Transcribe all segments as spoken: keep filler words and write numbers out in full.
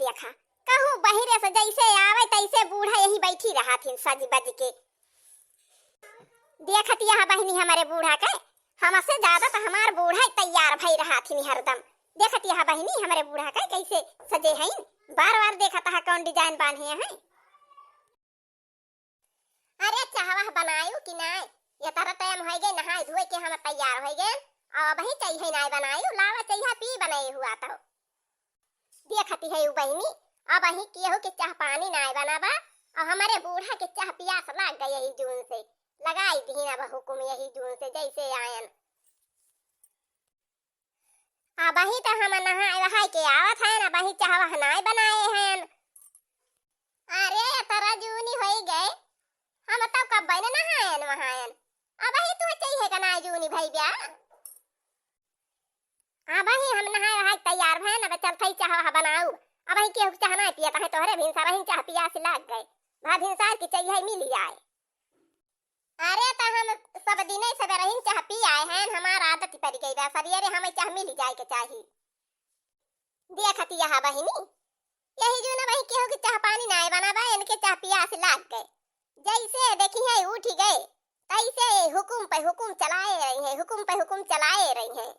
देखा, कहूँ बहिरे से जैसे आवे तैसे बूढ़ा यही बैठी रहत हिन सज बज के। देखत यह बहिनी हमरे बूढ़ा के, हमसे ज्यादा तो हमार बूढ़ा ही तैयार भई रहत हिन हरदम। देखत यह बहिनी हमरे बूढ़ा के कैसे सजे हैं, बार बार देखत है कौन design बांधे हैं। अरे, चहवा बनायु कि नाय? ये तरह time होइ गए, नहाए धोए के हम तैयार होइ गए। अब अबही चाहिए नाय बनायु, लावा चाहिए पी बनाए हुआ तो। देखती है उ बहिनी, अबही केहू के चाह पानी नाय बनाबा, और हमारे बूढ़ा के चाह पियास लाग गई यही जून से। लगाई दीन अब हुकुम यही जून से, जैसे आयन। अबही तो हम नहाए वहाए के आवत हैं, अबही चहवा नाय बनाए हैं। अरे, अतरा जूनी होई गए, हम तो कब बने नहायन वहायन। अबही तू चाहिए का नाय जूनी भई ब्या? अबही हम नहाए वहाए तैयार भयन, अब चलत ही चहवा बनाऊ। अबही केहू चाह नाय पियत है, तोहरे भिनसारहिन चाह पियास लाग गए। भा भिनसार की चाहिए मिल जाए। अरे, त हम सब दिने सबेरहिन चाह पी आए हैं, हमार आदत पड़ गई बा, सबेरे हमें चाह मिल जाए के चाही। देखत यह बहिनी, यही जून अबही केहू के चाह पानी नाय बना बा, इनके चाह पियास लाग गए। जैसे देखी है उठ गए, तैसे हुकुम पे हुकुम चलाए रही हैं, हुकुम पे हुकुम चलाए रही हैं।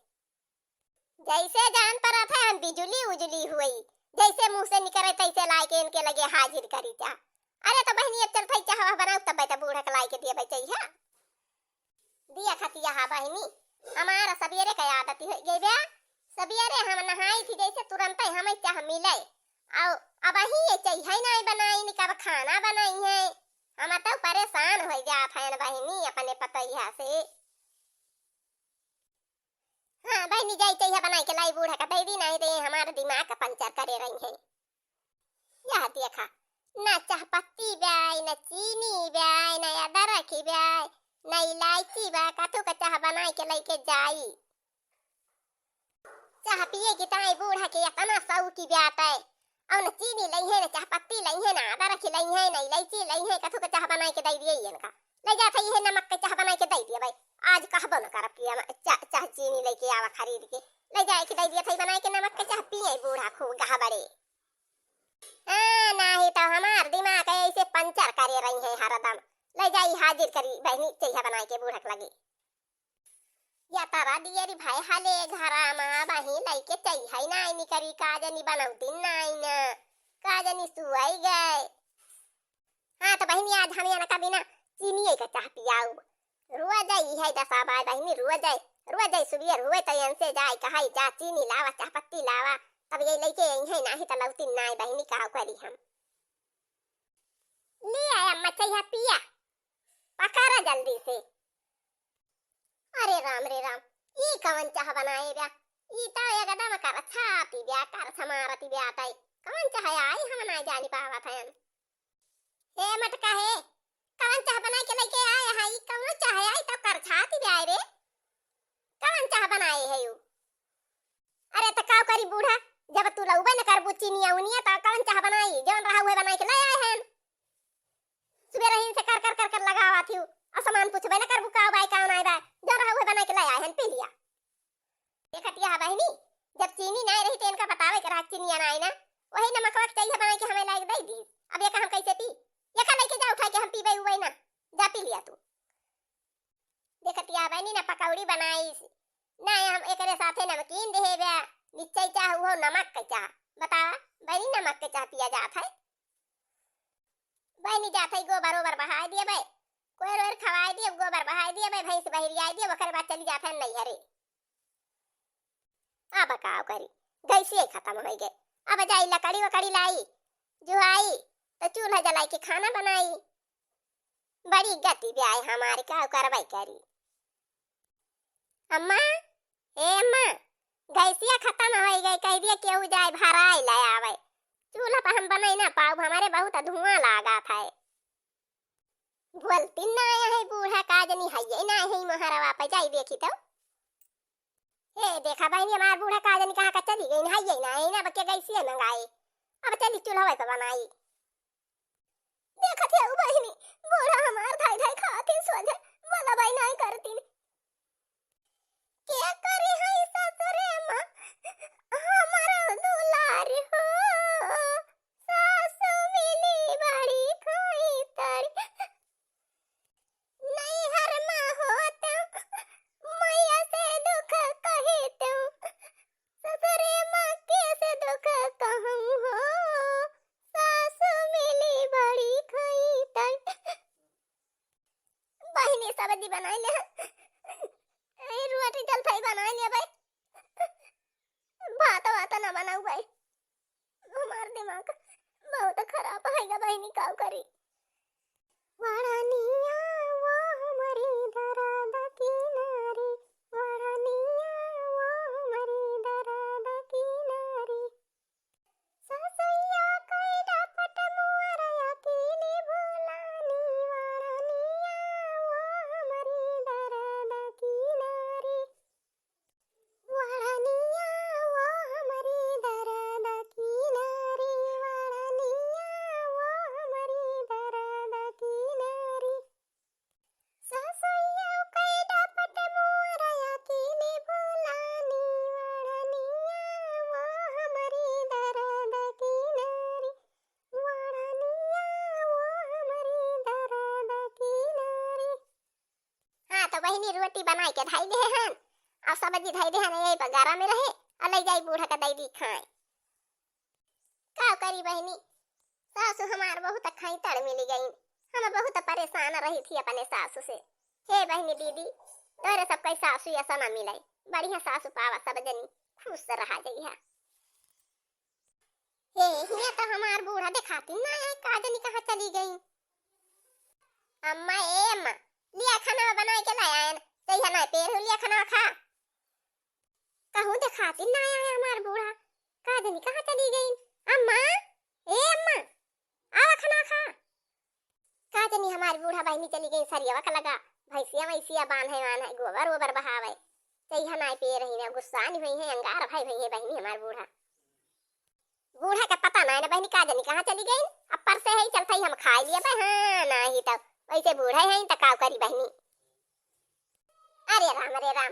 जैसे जान परत है हम बिजुली उजुली हुई, जैसे मुँह से निकरे तैसे लाए के इनके लगे हाजिर करी चाह। अरे तो बहिनी, अब चलत ही चाहवा बनाऊ, तब तो बूढ़ा के लाए के दिए बचई है। देखत यह बहिनी, हमारा सबेरे के आदत हो गई बा, सबेरे हम नहाई थी जैसे तुरंत ही हमें चाह मिले। और अबही ये चाहिए नाय बनाई, इनका अब खाना बनाई है। हम तो परेशान हो जात हैं बहिनी अपने पतोहिया से। हाँ बहिनी, जाई चाहिए बनाई के लाई बूढ़ा का दे दी, नाय तो ये हमारा दिमाग का पंचर करे रही है। यह देखा, ना चाह पत्ती ब्याय, ना चीनी ब्याय, ना अदरक ब्याय, ना इलायची बा, कथू का चाह बनाई के लेके जाई। चाह पिए की ताई बूढ़ा के इतना शौकी ब्यात है, और ना चीनी लई है, ना चाह पत्ती लई है, ना अदरक लई है, ना इलायची लई है, कथू का चाह बनाई के दे दिए इनका। ले जात है, ये नमक के चाह बनाई के दे दिए भाई। आज कहबो न करब कि हम चा-, चाह चीनी लेके आवा खरीद के। ले जाए के दे दिए थे बनाई के नमक के चाह, पिए बूढ़ा खूब गहबड़े। हाँ, नाही तो हमार दिमाग ऐसे पंचर करे रही है हरदम। ले जाई हाजिर करी बहिनी, चाहिए बनाई के बूढ़ा के लगे। या तारा दियरी भाई हाले घरा मा बही लइके चइहै नाई निकरी, का जनी बनौतिन नाई न, का जनी सुअई गए। हाँ तो बहिनी, आज हम इनका बिना चीनिए का चाह पियाउब। रोज आई है दसा बाय बहिनी, रोज आई, रोज आई सुबियर हुए तो इनसे जाए कहै जा चीनी लावा, चाह पत्ती लावा, तब ये लइके आई है, नाही तो लौतिन नाई बहिनी, का करी हम। ले आया अम्मा चइहा पिया, पकारा जल्दी से। अरे राम रे राम, ई कवन चाह बनाए ब्या? ई त एकदम करछाती ब्या, करछ मारती ब्या तई। कवन चाह आई हम नाई जानी पावत हयन। हे मटका हे, कवन चाह बनाए के लइके आए हा? ई कवन चाह आई त करछाती ब्या रे? कवन चाह बनाए है यू? अरे त का करी बूढ़ा, जब तू लउबे न करबू चीनिया उनिया त कवन चाह बनाई? जवन रहा उहे बनाए के ले आए हन। सुबह रहीन से कर कर कर कर लगावा थी, और सामान पूछबे न करबू का बाय का नाई बाय, जवन रहा उहे बनाए के ले आए हन, पी लिया। देखत यह बहिनी, जब चीनी नाई रही त इनका बतावे के रहा चीनिया नाई ना, वही नमकवा के चाहिए बनाए के हमें लायक दे दी। अब ये हम कैसे पी? ये खा लेके जा उठा के, हम पीबे उबे ना, जा पी लिया तू। देखत यह बहिनी ना पकौड़ी बनाइस, ना हम एकरे साथे नमकीन देहे बा, निश्चय चाह उहो नमक के चाह। बतावा बहिनी, नमक के चाह पिया जात है। बहिनी जात है, गोबर ओबर बहाए दिए बे, कोयर ओयर खवाए दिए, गोबर बहाए दिए बे, भैंस बहरियाए दिए, ओकरे बाद चली जात है नैहरे। अब का करी, गैसिए खत्म हो गए। अब जाई लकड़ी वकड़ी लाई, जुहाई, तो चूल्हा जलाई के खाना बनाई। बड़ी गति ब्याय हमारी, का करवाई करी। अम्मा, ए अम्मा, गैसिया खत्म हो गए, कह दिए केहू जाए भराई ले आवे। चूल्हा पर हम बनाई ना पाउब, हमारे बहुत धुआं लागा था। बोलती ना आया है बूढ़ा, का जनी है ये ना है मोहरवा पे, जाई देखी तो। हे देखा बहिनी, हमार बूढ़ा का जनी कहाँ का चली गई, है ये ना है ना, बके गैसिया मंगाए। अब चली चूल्हा पे बनाई। देखत है उ बहिनी, बूढ़ा हमार धाई धाई खातिन सोझे, बोला बाई नाई करतिन। के करी है ससुरे माँ, हमारा दुलार हो। सब्जी बनाई ले। ए, रोटी जल्दी बनाई ले भाई। भात वात ना बनाऊ भाई। हमार दिमाग बहुत खराब है गा बहिनी, का करी? वड़निया वो हमरी दर्द की नारी, वड़निया वो हमरी दर्द की नारी। ससुइया कई डापट मुअरया की ने बोलानी, वड़निया वो हमरी दर्द की नारी। वड़निया वो हमरी दर्द की नारी, वड़निया वो हमरी दर्द की नारी। ससुइया कई डापट मुअरया की ने बोलानी, वड़निया वो हमरी दर्द की नारी, वड़निया वो हमरी दर्द की नारी। हाँ, तो बहिनी रोटी बनाई के धई दे हन, और सब्जी धई दे हन, यही पर गरम रहे, और ले जाई बूढ़ा के दई दी खाए। का करी बहिनी, सासू हमार बहुत खैतड़ मिली गई। हम बहुत परेशान रही थी अपने सासू से। हे बहिनी दीदी, तोरे सबके सासू ऐसा ना मिले, बढ़िया सासू पावा, सब जनी खुश रहा जइहा। हे, हियां तो हमार बूढ़ा देखाती ना है, का जनी कहाँ चली गई। अम्मा, ए अम्मा, लिया खाना बनाए के लाया है, जइहा ना पेर हो, लिया खाना खा। कहूँ देखाती ना आया हमार बूढ़ा, का जनी कहाँ चली गई। अम्मा, ए अम्मा, आवा खाना खा। का जनी हमार बूढ़ा बहिनी चली गई सरियवा का लगा, भैंसिया वैसिया बांधे वान्हे, गोबर वोबर बहावे। जइहा नाई पिए रही ना, गुस्सा नहीं हुई है, अंगार भाई हुई है बहिनी हमार बूढ़ा। बूढ़ा का पता नाई ना बहिनी, का जनी कहाँ चली गई। अब पर से है चलता ही हम खाई लिए बे, हाँ, नाही तो वैसे बूढ़ा है तो का करी बहिनी। अरे राम रे राम,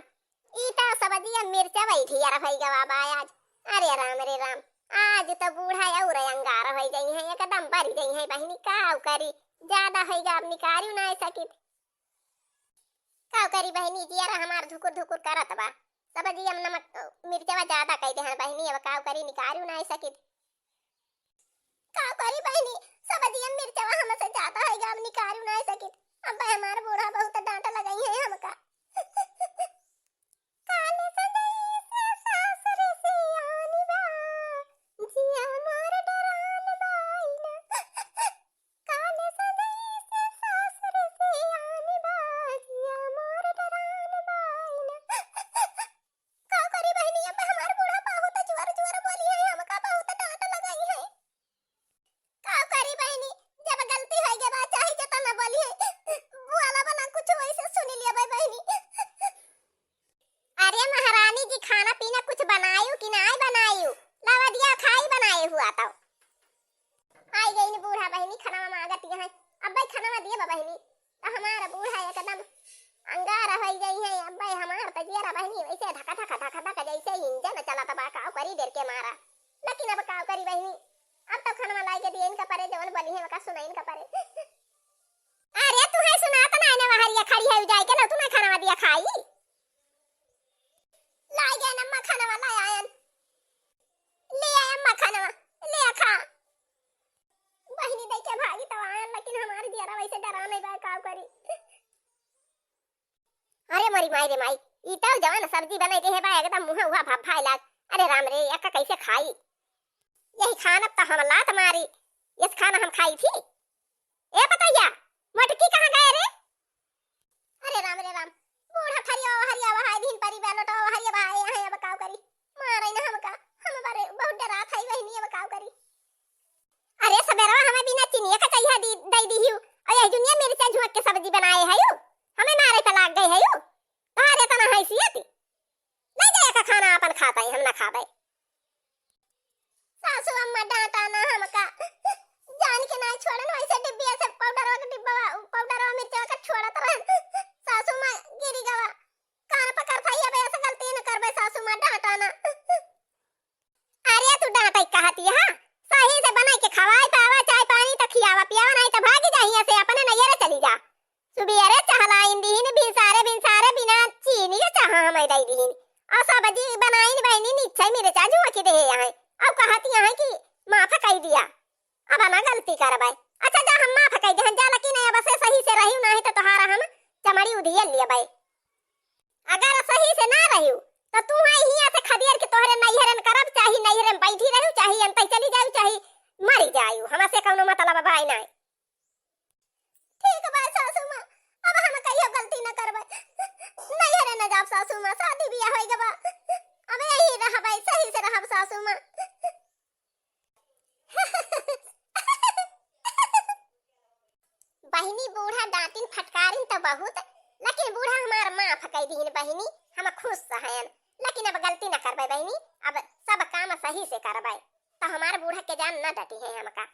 ई तो सब्जिया मिर्चा वही ढियर होई गवा बा आज। अरे राम रे राम, आज तो बूढ़ा और अंगार होई गई है, एकदम बरी गई है बहिनी, का करी, ज्यादा होई गा, अब निकारियो ना सकित। का करी बहिनी, जियरा हमार धुकुर धुकुर करत बा। सब्जिया में नमक, अ, मिर्चवा ज्यादा कई देहन बहिनी, अब का करी, निकारियो ना सकित। का करी बहिनी, सब्जिया में मिर्चवा हमसे ज्यादा होई गा, अब निकारियो ना सकित। अब हमार बूढ़ा बहुत डांट लगाई है हमका। काले सजई से सासुर से आनी बा, जिया मोर डरान बाई ना। काले सजई से सासुर से आनी बा, जिया मोर डरान बाई ना। का करी बहिनी, अब हमार बूढ़ा बहुत जोर जोर बोली है, हमका बहुत डांट लगाई है। का करी बहिनी, जब गलती होई गई बा, चाहे जितना बोली है, बोला बना कुछ वैसे सुन लिया बा बहिनी। अरे महारानी जी, खाना पीना कुछ बनायू कि नाय बनायू? लावा दिया खाई बनाए हुआ तो। आई गई न बूढ़ा बहिनी, खाना मांगती है। अब भाई खाना दिए बा बहिनी, तो हमारा बूढ़ा एकदम अंगारा होई गई है। अब भाई हमार तो जियरा बहिनी वैसे धका धका धका धका जैसे इंजन चलत बा, का करी डर के मारा। लेकिन अब का करी बहिनी, अब तो खाना लाई के दिए इनका परे, जवन बोली है वका सुनाई इनका परे। अरे तू है सुनात ना, ना वहरिया खड़ी है, जाए के लो तू ना खाना दिया खाई। लाई गए अम्मा खाना लाई आयन। ले आए अम्मा खाना, ले आ खा। बहिनी दे के भागी तो आयन, लेकिन हमारी दियरा वैसे डरा नहीं बा, का करी। अरे मोरी माई रे माई, ई तो जवन सब्जी बनाई दे है बा, एकदम मुँह हुआ भभाए लाग। अरे राम रे, यक्का कैसे खाई? यही खाना तो हम लात मारी, इस खाना हम खाई थी। ए पतैया, मोटकी कहाँ गए रे? अरे राम रे राम, बूढ़ा फरिया हरिया वहाई दिन परी बेलोटा हरिया बहाए हैं, अब काव करी? मारे ना हमका, हम बारे बहुत डरात है बहिनी, अब काव करी? अरे सबेरवा हमें बिना चिनिया का चाहिए दी, दई दी हूँ, और यह दुनिया मिर्चा झुक के सब्जी बनाए है यू, हमें मारे पे लाग गए है यू, तारे तना हैसियत, ले जाए का खाना अपन खाता है, हम ना खाबे। सासू अम्मा डांटा ना हमका, जान के ना छोड़न, वैसे डिब्बिया से पाउडरवा के डिब्बा, पाउडरवा मिर्चा का छोड़त रहन। सासू माँ गिरी गवा, कान पकड़ था, ये ऐसा गलती न करबे, सासू माँ डांटा ना। अरे तू डांटे कहती है, सही से बनाई के खवाई पावा, चाय पानी तो खियावा पियावा, नहीं तो भागी जा हियां से, अपने नैहरे चली जा। सुबेरे चहलाइन दिहिन, भिनसारे भिनसारे बिना चीनी के चाह हम दई दिहिन। और सब्जी बनाइन बहिनी, निच्छय मिर्चा झुकी देहे यहाँ। अब कहती यहाँ कि माफ कई दिया, अब ना गलती करबे। अच्छा जा, हम माफ कई देहन, जा, लेकिन अब से सही से रही, नहीं तो तोहारा हम चमड़ी उधियल लिया बे। अगर सही से ना रहियो, तो तू आई हियाँ से खदेर के तोहरे नैहरे में करब, चाहे नैहरे में बैठी रहू, चाहे अंतई चली जाऊ, चाहे मरी जाऊ, हमसे कौनो मतलब बाय नाय। ठीक बा सासू माँ, अब हम कहियो गलती न करबे। नैहरे न जाब सासू माँ, शादी बियाह होई गबा, अब यही रहबे, सही से रहब सासू माँ। बहिनी, बूढ़ा डांटिन फटकारिन तो बहुत, लेकिन बूढ़ा हमार माफ कई दीन बहिनी, हम खुश हयन। लेकिन अब गलती न करबे बहिनी, अब सब काम सही से करबे, तो हमार बूढ़ा के जान न डटी है हमका।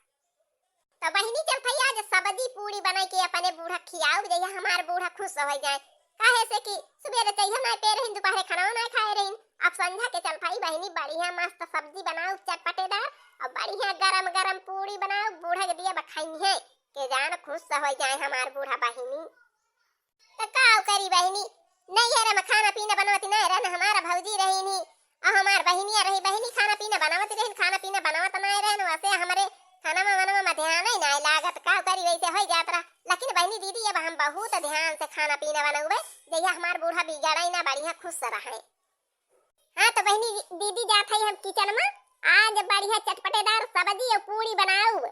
तो बहिनी, चल भई आज सब्जी पूड़ी बनाई के अपने बूढ़ा खियाऊ, जइया हमार बूढ़ा खुश हो जाए। काहे से कि सुबेरे चइहा नाय पे रहिन, दोपहरे खाना नाय खाए रहिन, अब संझा के चल भई बहिनी बढ़िया मस्त सब्जी बनाऊ चटपटेदार, और बढ़िया गरम गरम पूड़ी बनाऊ, बूढ़ा के दिया बखाई है, के जान खुश हो जाए हमार बूढ़ा बहिनी। त का करी बहिनी, नैहरे में खाना पीना बनवत नाय रहन, हमार भौजी रहिन ही, आ हमार बहिनिया रही, बहिनी खाना पीना बनवत रहन, खाना पीना बनवत नाय रहन, वैसे हमरे खाना में मनवा में ध्यान ही नाय लागत, का करी वैसे होई जात रहा। लेकिन बहिनी दीदी अब हम बहुत ध्यान से खाना पीना बनउबे, जइया हमार बूढ़ा बिगड़े ना, बढ़िया खुश रहे। हाँ तो बहिनी दीदी जात है हम किचन में, आज बढ़िया चटपटेदार सब्जी और पूड़ी बनाऊ।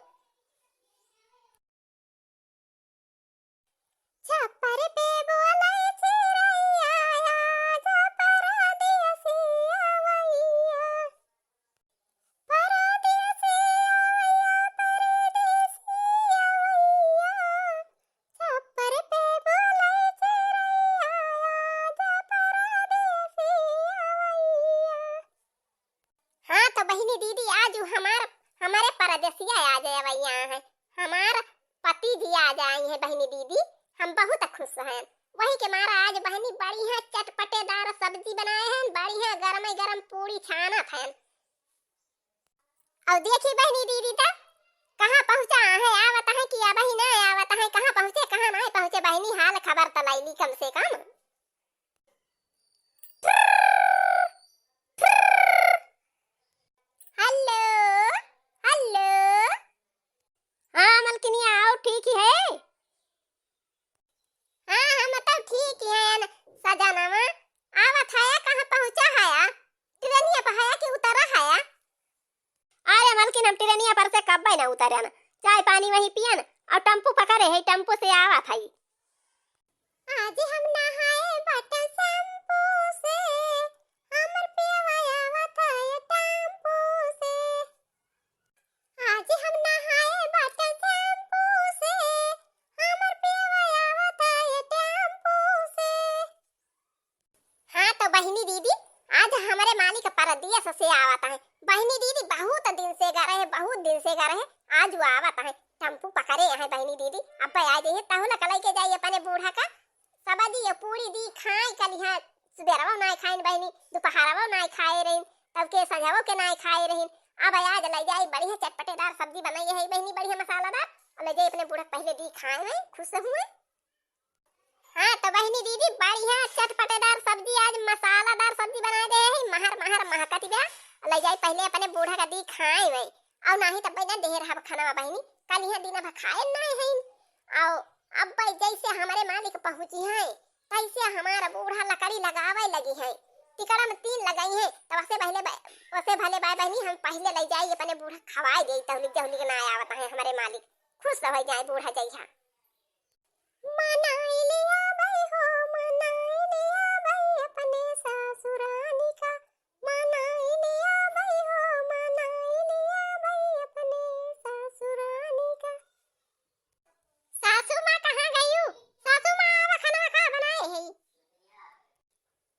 छप्पर पे बोलै चिरैया, आजा परदेसी आवैया। परदेसी आवैया, परदेसी आवैया। छप्पर पे बोलै चिरैया, आजा परदेसी आवैया। हाँ तो बहिनी दीदी, आज उ हमार, हमारे परदेसिया आ जाए भैया है, हमार पति जी आ जाए हैं बहिनी दीदी, हम बहुत खुश हैं। वही के मारा आज बहिनी बढ़िया चटपटेदार सब्जी बनाए हैं, बढ़िया गरम गरम पूड़ी छानत हैं। और देखी बहिनी दीदी त कहाँ पहुँचा है, आवत है कि अबही ना आवत है, कहाँ पहुँचे कहाँ नहीं पहुँचे बहिनी, हाल खबर त लैली कम से कम। हेलो, हेलो। हाँ मलकिनिया, आओ, ठीक ही है। हाँ, हम तो ठीक ही हैं सजनवा। आवत हया, कहाँ पहुँचा हया? ट्रेनिया पर हया कि उतरा हया? अरे मलकिन, हम ट्रेनिया पर से कब्बे ना उतरन, चाय पानी वहीं पियन और टेम्पू पकड़े है, टेम्पू से आवत हई। आज हम नहाए बाटे शैम्पू से, हमर पियवा आवत है टेम्पू से। आज हम नहाए बाटे शैम्पू से, हमर पियवा आवत है टेम्पू से। हाँ तो बहिनी दीदी, आज हमरे मालिक परदेस से आवत है। बहिनी दीदी बहुत दिन से गा रहे, बहुत दिन से गा रहे, आज वो आवत है, टेम्पू पकड़े हैं बहिनी दीदी। अब आ जाइए, तहु लक लइके जाई अपने बूढ़ा का सब्जी या पूड़ी दी खाई, कलिहा सुबेरवा नाय खाइन बहिनी, दोपहरवा नाय खाए रहिन, तब के संझवो के नाय खाए रहिन। अब आज ले जाई बढ़िया चटपटेदार सब्जी बनाई है बहिनी, बढ़िया मसालादार, और ले जाई अपने बूढ़ा पहले दी खाए हुए, खुश हुए। हाँ तो बहिनी दीदी, बढ़िया चटपटेदार सब्जी, आज मसालादार सब्जी बनाए दे है, महर महर महकत बा। ले जाई पहले अपने बूढ़ा का दी खाए हुए, और नाही तब ना देर हब खाना बहिनी, कलिहा दिन भर खाए नाय है। और अब भाई जैसे हमरे मालिक पहुँची हैं, तैसे हमारा बूढ़ा लकड़ी लगावे लगी हैं। तिकड़ा में तीन लगाई हैं, तब वसे पहले ब-, वसे भले बाय बहिनी, हम पहले ले जाई अपने बूढ़ा खवाए देई, तहली जहली के ना आवत है हमरे मालिक, खुश हो जाए बूढ़ा जइहा। मनाई लिया भाई हो, मनाई लिया भाई अपने सासुरानी का, मनाई लिया भाई हो, मनाई लिया भाई अपने सासुरानी का। सासू माँ कहाँ गई हूँ? सासू माँ, आवा, खाना खा बनाए है।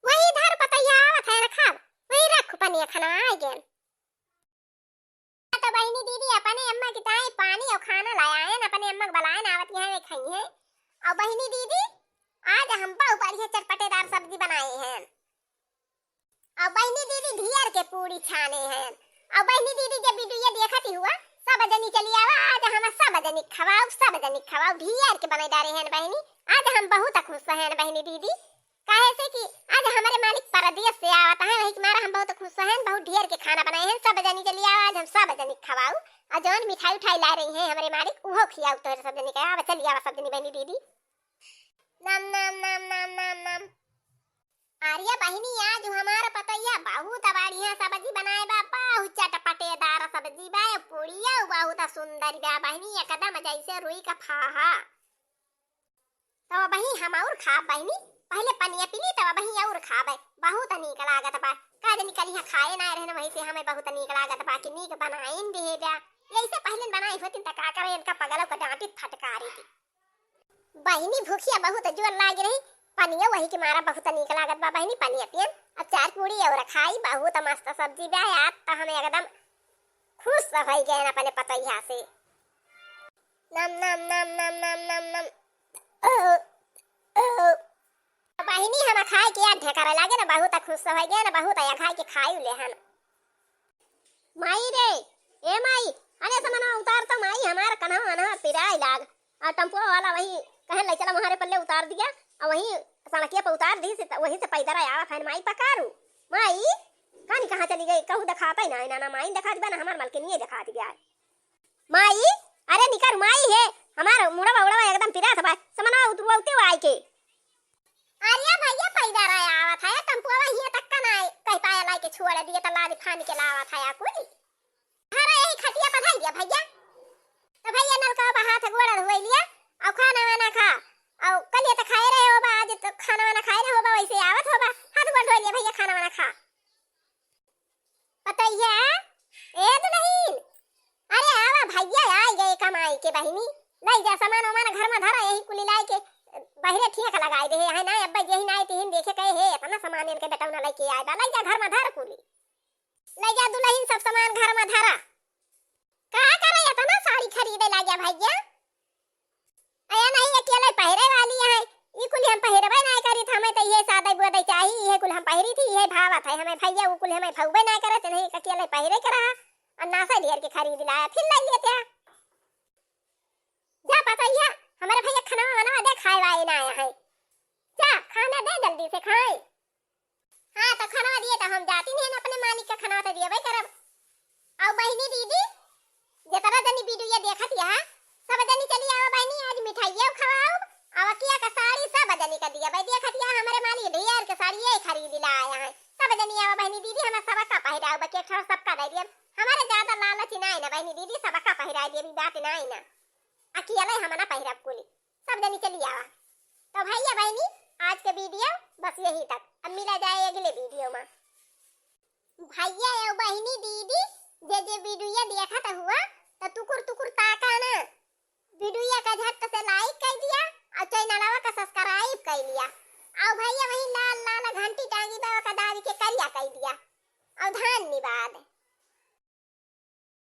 वही धर पतैया, आवत है, रखा, वही रख पनिया, खाना आ गया। तो बहिनी दीदी अपने अम्मा की ताई पानी और खाना लाया है, अपने अम्मा के बुलाए ना, आवत यहाँ खाई है। और बहिनी दीदी, आज हम बहुत बढ़िया चटपटेदार सब्जी बनाए हैं। और बहिनी दीदी ढियर के पूड़ी छाने हैं। और बहिनी दीदी जब वीडियो देखती हुआ, सब जनी चली आवा, आज हम सब जनी खवाओ, सब जनी खवाओ, ढियर के बने डारे हैं बहिनी। आज हम बहुत खुश हैं बहिनी दीदी, काहे से कि आज हमरे मालिक परदेस से आवत हैं, वही के मारा हम बहुत खुश हैं, बहुत ढियर के खाना बनाए हैं। सब जनी चली आवा, आज हम सब जनी खवाओ, और जौन मिठाई उठाई ला रही हैं हमरे मालिक, उहो खियाओ तोहरे सब जनी के। आवा, चली आवा सब जनी बहिनी दीदी। नम, नम, नम, नम, नम, नम। अरे बहिनी, आज हमार पतोहिया बहुत बढ़िया सब्जी बनाए बा, बहुत चटपटेदार सब्जी बा, पूड़िया बहुत सुंदर बा बहिनी, एकदम जैसे रुई का फाहा। तब बहिनी हम और खाब बहिनी, पहले पनिया पी ली, तब बहिनी और खाबे, बहुत नीक लागत बा। का जनी कल यहाँ खाए ना रहन, वही से हमें बहुत नीक लागत बा कि नीक बनाइन दिहे बा। यही से पहले बनाई होती त का करे, इनका पगलों का डांटी फटकारी थी। बहिनी भूखिया बहुत जोर लाग रही, पनिया वही के मारा बहुत नीक लागत बा बहिनी, पनिया पियन। अब चार पूड़ी और खाई, बहुत मस्त सब्जी बा। आज त हम एकदम खुश होइ गए अपने पतोहिया से। नम, नम, नम, नम, नम, नम, नम। ओ, ओ। बहिनी हम खाए के याद ढेकर लागे ना, बहुत खुश होइ गए ना, बहुत आया खाए के खाई ले हन। माई रे, ए माई, अरे समनवा उतार तो माई, हमार कन्हवा वन्हवा पिराए लाग। आ टेम्पो वाला वही कहे ले चला, वहाँ रे पल्ले उतार दिया, आ वही सड़किया पे उतार दी, से वहीं से पैदल आवत है माई पकारू। माई, कानी कहाँ चली गई, कहूँ देखात ही ना, ना, ना माई देखात बा, ना हमार मलकिनिये देखात बा। माई, अरे निकर माई हे, हमार मुड़वा उड़वा एकदम पिरात बा, समनवा उतरवा उते आए के। अरे भैया, पैदल आवत है, टेम्पो वहीं तक का ना कह पाया, लाई के छोड़ दिए, तो लाद फान के लावत है कुली। अरे यही खटिया पर धर दिया भैया। तो भैया नलका बहात गोड़ धोई लिया, और खाना वाना खा, और कल ये तो खाए रहे हो बा, आज तो खाना वाना खाए रहे हो बा, वैसे आवत हो बा, हाथ गोड़ धोई लिया भैया, खाना वाना खा। पतोहिया, ए दुलहिन, अरे आवा भैया, आई गए कमाई के बहिनी, लाई जा सामान वामान घर में धरा, यही कुली लाई के बहरे ठेक लगाई दे है ना, अब्बा यही ना आई तिहिन देखे कहे है, इतना सामान इनके बेटौना लेके आए बा, लाई जा घर में धर कुली। ले जा दुलहिन, सब सामान घर में धरा। का करे इतना साड़ी खरीदे लाग्या भैया? अया नहीं, अकेले पहिरे वाली है, ई कुल हम पहिरबे नहीं करी, हमें तो ये सादा गोदे चाही, ये कुल हम पहिरी थी, ये भावत है हमें भैया, वो कुल हमें भौबे नहीं करे, नहीं अकेले पहिरे के रहा, और नासे ढेर के खरीद लाया, फिर ले लेते हैं। जा पतैया, हमारे भैया खाना वाना दे, खाए वाए ना आया है, जा खाना दे, जल्दी से खाए। हाँ, तो खाना दिए तो हम जाती नहीं, अपने मालिक का खाना तो दिए भाई करब। आओ बहिनी दीदी, जितना जनी वीडियो देखत यहाँ, सब जनी चली आओ बहिनी, आज मिठाइया खवाओ, अब किया का साड़ी सब जनी का दिया भाई, देखत यहाँ हमारे मालिक ढेर के साड़ी ये खरीद ला आया है। सब जनी आओ बहिनी दीदी, हमें सबका पहिराओ, बच्चे ठहर सबका दे दिए, हमारे ज्यादा लालच ना है ना बहिनी दीदी, सबका पहिरा दिए, अभी बात ना है ना, अकेले हम ना पहिरब कुली, सब जनी चली आवा। तो भैया बहिनी, आज के वीडियो बस यही तक, अब मिला जाए अगले वीडियो में। भैया और बहिनी दीदी, जे जे वीडियो देखत हुआ, तो टुकुर टुकुर ताका ना, वीडियो का झट से लाइक कर दिया और चैनलवा का सब्सक्राइब कर लिया। और भैया वही लाल लाल घंटी टांगी बा, ओका दाबी के करिया कर दिया। और धन्यवाद।